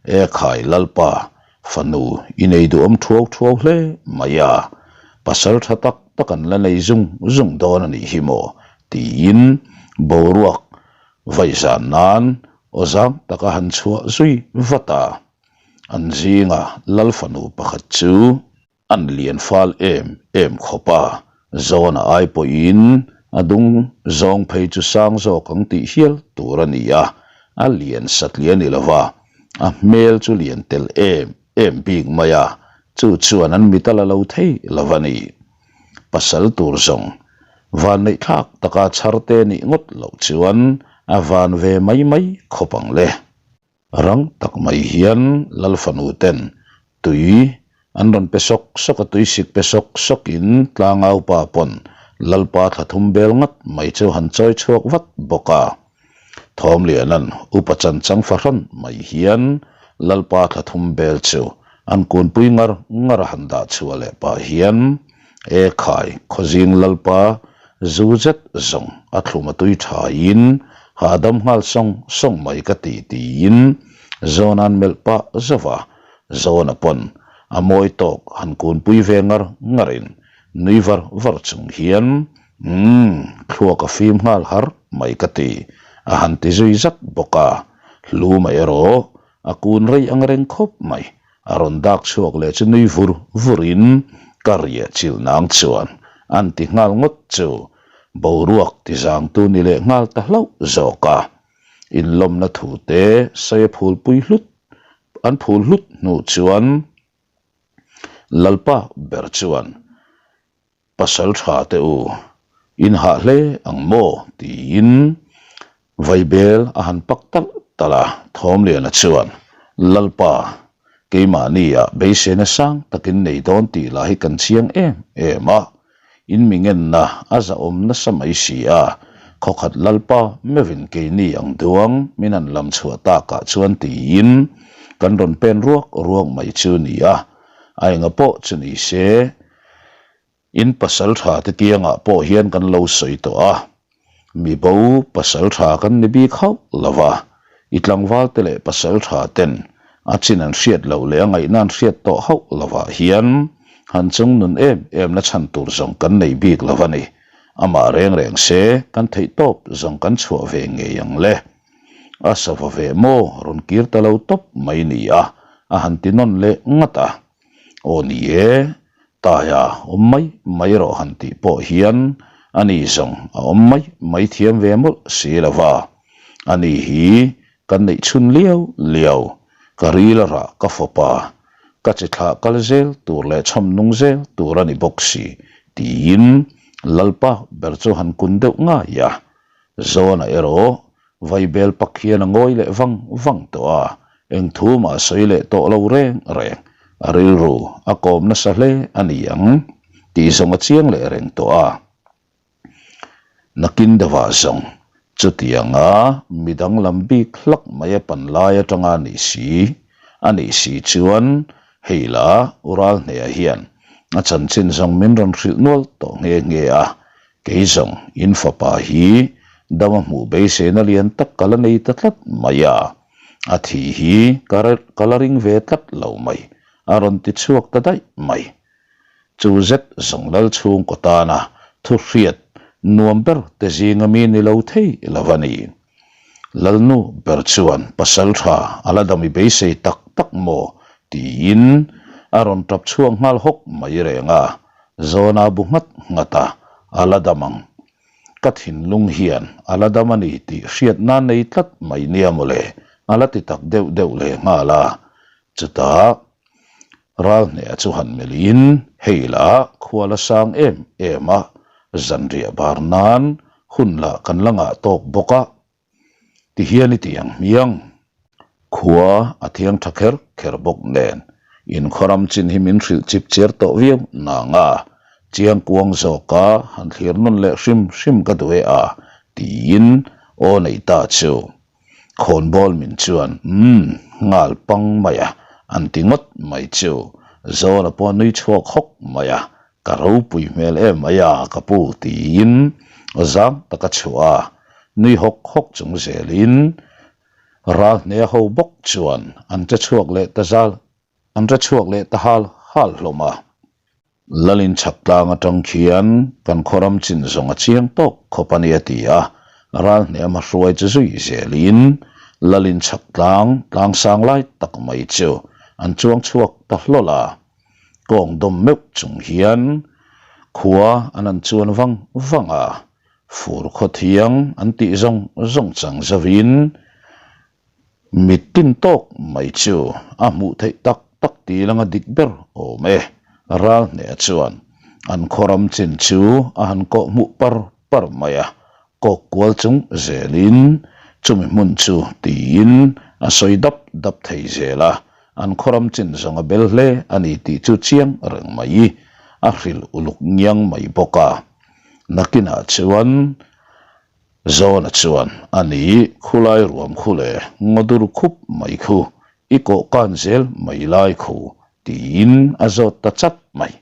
E khai Lalpa, fanu i nei duhawm thuau thuau hle mai a, pasal tha tak tak an la nei zung zung dawn a nih hi maw tiin boruak vaihzan nan Aw zang taka han chhuah zui vat a, an zinga Lal fanu pakhat chu an lian fal em em khawp a, Zawna ai pawhin a dung zawng phei chu sang zawk ang tih hial tur a ni a, a lian satliah ni lova, a hmel chu lian tel em em bik mai a, chu chuan an mit a la lo thei lo a ni. Pasal tur zawng vanneih thlak taka chhar te nih ngawt loh chuan a van ve mai mai khawp ang le. Rang tak mai hian Lal fanu ten tui an rawn pe sawk sawk a, tui sik pe sawk sawk in tlangau pa pawn Lalpa thla thum bel ngat mai chu han chawi chhuak vat bawk a. Thawmlianan upa chan chang fahran mai hian Lalpa thla thum bel chu an kunpui ngar ngar a han dah chhuah leh pah hian E khai, khawzing Lalpa zu zet zawng a thlum a tui thain hahdam nghal sawng sawng mai ka ti tiin Zawna'n melh pah zauh a, Zawna pawn a mawi tawk han kunpui ve ngar ngarin nui var var chung hian Umm, thluak a fim nghal har mai ka ti, a han ti zui zat bawk a. Hluma erawh a kun rei ang reng khawp mai, a rawn dak chhuak leh chu nui vur vurin ka riah chilh nang chuan an ti nghal ngawt chu boruak ti zangtu ni leh nghal ta hlauh zawk a. Inlawmna thu te sawi a phulpui hlut an phul hlut hnu chuan Lalpa ber chuan Pasal tha teh u, in hah hle ang maw? tiin Vaibel a han pak talh talh a, Thawmliana chuan, Lalpa, keimahni ah beiseina sang takin nei dawn tih lah hi kan chiang em em a, in mi ngenna a zahawm nasa mai si a, khawkhat Lalpa meuhin keini ang duang min han lam chhuah takah chuan tiin kan rawn pen ruak ruak mai chu ni a, a enga pawh chu ni se, In pasal tha te kiangah pawh hian kan lo sawi tawh a, mi bo pasal tha kan ni bik hauh lo va, i tlangval te leh pasal tha ten a chin an hriat loh leh a ngaihna an hriat tawh hauh lovah hian han chung nun em em na chhan tur zawng kan nei bik lo a ni. Amah reng reng se kan theih tawp zawng kan chhuah ve ngei ang le. A sava ve maw rawn kir ta lo tawp mai ni a, a han ti nawn leh ngat a. Aw ni e, Taia awm mai mai rawh han tih pawh hian ani zawng a awm mai mai thiam ve mawlh si lo va. Ani hi kan neih chhun liau liau, ka ril a rah ka fawp a, ka chi thlah kal zel tur leh chhawm nung zel tur a ni bawk si tiin Lalpa ber chu han kun deuh ngai a. Zawna erawh Vaibel pak hian a ngawi leh vang vang tawh a. Eng thu mah sawi leh tawh lo reng reng, a rilru a kawm nasa hle a ni ang tih zawng a chiang leh reng tawh a. Nakin deuhah zawng chutianga mi danglam bik hlak mai a pan lai atanga a nih si a nih si chuan hei la u Ralhneia hian a chanchin zawng min rawn hrilh nual tawh nghe nghe a, Kei zawng in fapa hi dam a hmuh beiseina lian tak ka la nei ta tlat mai a, a thi hi ka ka la ring ve tlat lo mai, a rawn ti chhuak ta daih mai. Chu zet zawng lal chhungkaw tana thu hriat nuam ber te zinga mi ni lo thei lo a ni. Lalnu ber chuan pasal tha a la dam i beisei tak tak maw? tiin a rawn tap chhuak nghal hawk mai reng a, Zawna bu nghat nghat a, a la dam ang. Ka thinlung hian a la dam a ni tih hriatna nei tlat mai nia mawle, a la ti tak deuh deuh leh nghal a. Chutah ral hneh chu han melhin hei lah khua la sang em em a, zanriah bar nan hun lah kan la ngah tawk bawk a, tihian i ti ang hmiang. Khua a thiang tha kher kher bawk nen inkhawram chin hi min hrilh chip chiar tawh viau nang a, chiang kuang zawka han thlir nawn leh hrim hrim ka duh e a, tiin aw nei ta chu. Khawnbawl min chuan umm nghal pang mai a, an ti ngawt mai chu. Zawna pawh nui chhuak hawk mai a, ka ropui hmel em mai a ka pu tiin zang taka chhuah a, nui hawk hawk chung zelin ral hneh ho bawk chuan an che chhuak leh ta zal an che chhuak leh ta hal hal hlawm a. Lalin chhak tlang atang khian kan khawram chin zawng a chiang tawk khawp a ni a ti a, ral hniam a hruai chu zui zelin Lalin chhak tlang tlang sang lai tak mai chu an chuang chhuak ta hlawl a. Kawng dawm meuh chung hian khua an an chuan vang vang a, fur khaw thiang an tih zawng zawng chang zovin Mit tin tawk mai chu a hmuh theih tak tak tih langa dik ber awm e. Ral hneh chuan an khawram chin chu a han kawh hmuh par par mai a, kawk kual chung zelin chumi hmun chu tiin a sawi dap dap thei zel a, an khawram chin zawng a bel hle a ni tih chu chiang reng mai a hrilh uluk ngiang mai bawk a. Nakinah chuan Zawna chuan, A ni, khulai ruam khu le ngawdur khup mai khu, i kawh kan zel mai lai khu, tiin a zawt ta chat mai.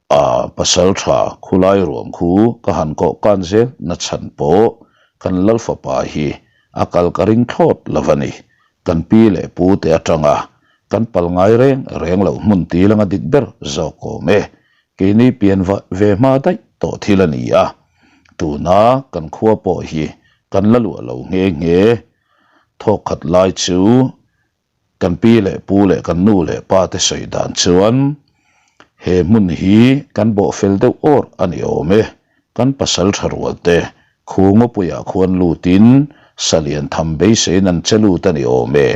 A, pasal tha, khulai ruam khu ka han kawh kan zel na chhan pawh kan lal fapa hi a kal ka ring thlawt lo a ni. Kan pi leh pu te atanga kan pal ngai reng reng loh hmun til anga dik ber zawk awm e. Keini pian ve hma daih tawh thil a ni a. Tuna kan khua pawh hi kan la luah lo nghe nghe. Thawk khat lai chu kan pi leh pu leh kan nu leh pa te sawi dan chuan he hmun hi kan bawh fel deuh awr a ni awm e. Kan pasal tha rual te khu ngawpuiah khuan lutin salian tham beiseiin an che lut a ni awm e.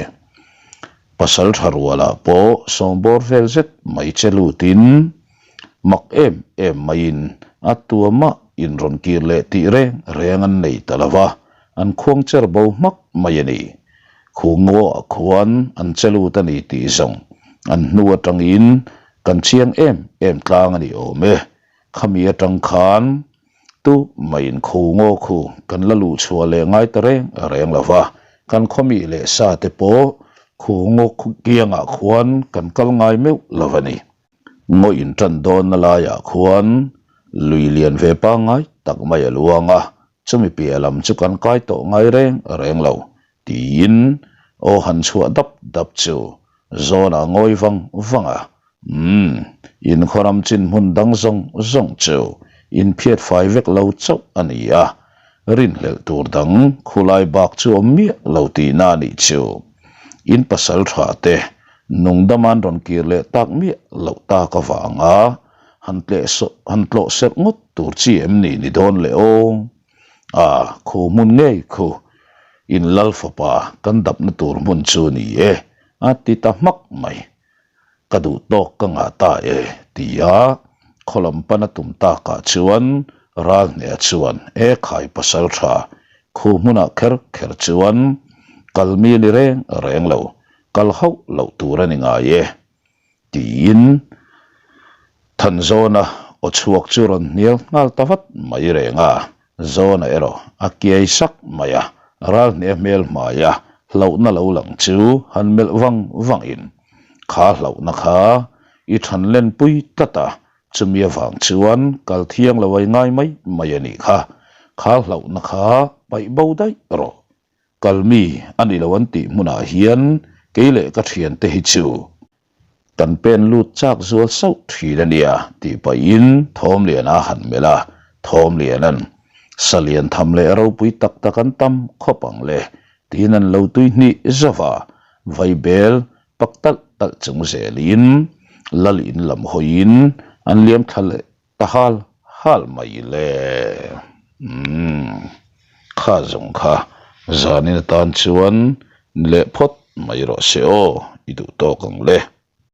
Pasal tha rualah pawh sawmbawr vel zet mai che lutin Mak em em maiin a tuamah in rawn kir leh tih reng reng an nei ta lo va, an khuang cher bo hmak mai a ni. Khu ngaw-ah khuan an che lut a ni tih zawng an hnu atangin kan chiang em em tlang a ni awm e. Khami atang khan tu maiin khu ngaw khu kan la luh chhuah leh ngai ta reng reng lo va, kan khawmi leh sa te pawh khu ngaw kiangah khuan kan kal ngai meuh lo a ni. Ngawih in tan dawnna laiah khuan lui lian ve pangngai tak mai a luang a, chumi piah lam chu kan kai tawh ngai reng reng lo tiin aw han chhuah dap dap chu Zawna ngawi vang vang a, Umm, in khawram chin hmun dang zawng zawng chu in phiat fai vek lo chauh a ni a, rinhlelh tur dang khulai bak chu awm miah lo tihna a nih chu. In pasal tha te Nungdama'n rawn kir leh tak miah loh tak avanga han tleh sawh han tlawh serh ngawt tur chi em ni ni dawn le aw? A, khu hmun ngei khu in lal fapa kan dapna tur hmun chu ni e, a ti ta hmak mai. Ka duh tawk ka ngah ta e, ti a khaw lam pana tum takah chuan ral hneh chuan e khai pasal tha khu hmunah kher kher chuan kal mi ni reng reng lo. kal hauh loh tur a ni ngai e, tiin Thanzawna aw chhuak chu rawn hnial nghal ta vat mai reng a, Zawna erawh a kiai sak mai a, ral hne hmel hmaia hlauhna lo lang chu han melh vang vangin, Kha hlauhna kha i than lenpui tlat a, chumi avang chuan kal thiang lo ai ngai mai mai a nih kha, kha hlauhna kha paih bo daih rawh. Kal mi a ni lo an tih hmunah hian kei leh ka thiante hi chu kan pen lut chak zual sauh thin a nia tih pahin Thawmliana a han melh a, Thawmliana'n Salian tham leh ropui tak tak an tam khawp ang le tiin an lo tui hnih zauh a, vaibel pak talh talh chung zelin lal in lam hawiin an liam thla leh Ta hal hal mai le. Umm. Kha zawng kha zanin atan chuan ni leh phawt mai rawh se aw, i duh tawk ang le.